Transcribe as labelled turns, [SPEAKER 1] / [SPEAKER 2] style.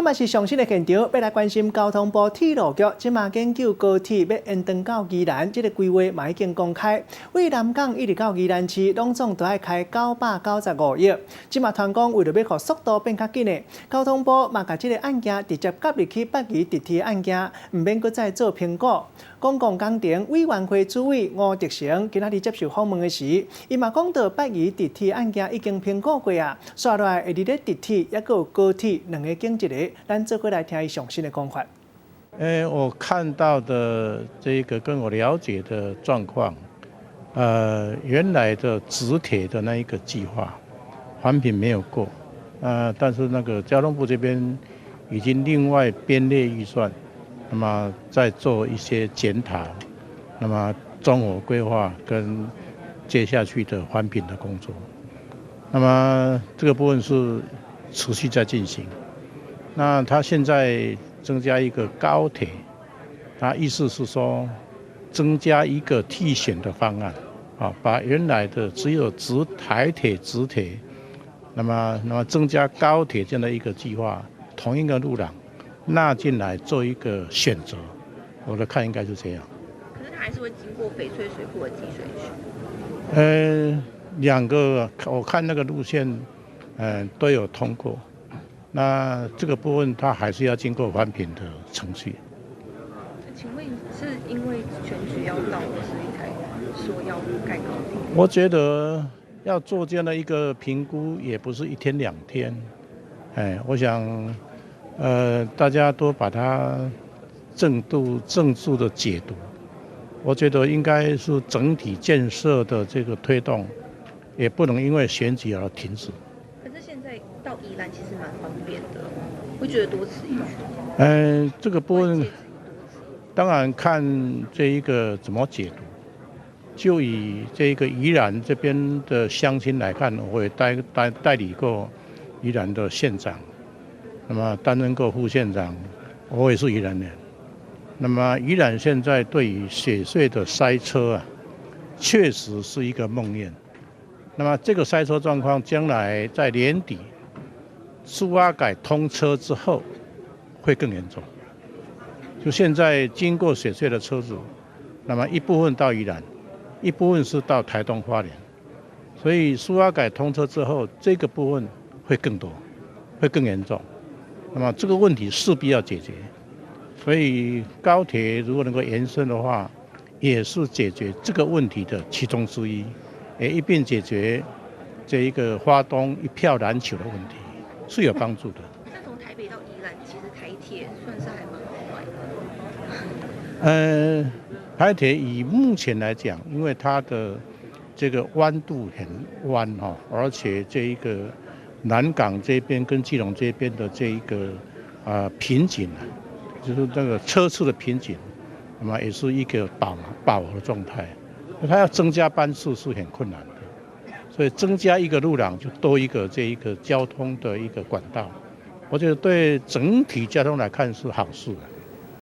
[SPEAKER 1] 嘛是上新的現場，欲來關心交通部鐵路局，這馬研究高鐵欲延長到宜蘭，這個規劃嘛已經公開。對南港一直到宜蘭市，攏總都愛開995億。這馬傳講為著欲予速度變較緊的，交通部嘛共這個案件直接納入去北宜直鐵案件，毋免閣再做評估。公共工程委員會主委吳德成今仔日接受訪問的時，伊嘛講到北宜直鐵案件已經評估過啊，紲落來會佇咧直鐵抑閣有高鐵兩个揀一个，咱做伙來聽伊上新的講法。
[SPEAKER 2] 我看到的這個跟我了解的狀況，原來的直鐵的那一個計劃，環評沒有過，但是那個交通部這邊已經另外編列預算，那麼再做一些檢討，那麼綜合規劃跟接下去的環評的工作，那麼這個部分是持續在進行。那他現在增加一個高鐵，他意思是說增加一個替選的方案，啊，把原來的只有直台鐵直鐵，那麼增加高鐵這樣的一個計劃，同一個路廊納進來做一個選擇，我的看應該是這樣。
[SPEAKER 3] 可是它還是會經過翡翠水庫的集水區。
[SPEAKER 2] 兩個我看那個路線，都有通過。那這個部分，它還是要經過環評的程序。
[SPEAKER 3] 請問是因為選舉要到了，所以才說要蓋高鐵？
[SPEAKER 2] 我覺得要做這樣的一個評估，也不是一天兩天。哎，我想，大家都把它正度正數的解讀。我覺得應該是整體建設的這個推動，也不能因為選舉而停止。
[SPEAKER 3] 可是現在到宜蘭其實蠻方便的，會覺得多此一舉？
[SPEAKER 2] 這個部分當然看這一個怎麼解讀。就以這個宜蘭這邊的鄉親來看，我也代理過宜蘭的縣長，那麼擔任過副縣長，我也是宜蘭人。那麼宜蘭現在對於雪隧的塞車啊，確實是一個夢魘。那麼這個塞車狀況，將來在年底蘇花改通車之後，會更嚴重。就現在經過雪隧的車子，那麼一部分到宜蘭，一部分是到台東花蓮，所以蘇花改通車之後，這個部分會更多，會更嚴重。那麼這個問題勢必要解決，所以高鐵如果能夠延伸的話，也是解決這個問題的其中之一，也一併解決這一個花東一票難求的問題，是有幫助的。
[SPEAKER 3] 那從台北到宜蘭，其實台鐵算是還蠻快的。
[SPEAKER 2] 台鐵以目前來講，因為它的這個彎度很彎哈，而且這一個南港這邊跟基隆這邊的這一個啊瓶頸啊，就是那個車次的瓶頸，那麼也是一個飽和狀態。它要增加班次是很困難的，所以增加一個路廊就多一個這一個交通的一個管道，我覺得對整體交通來看是好事。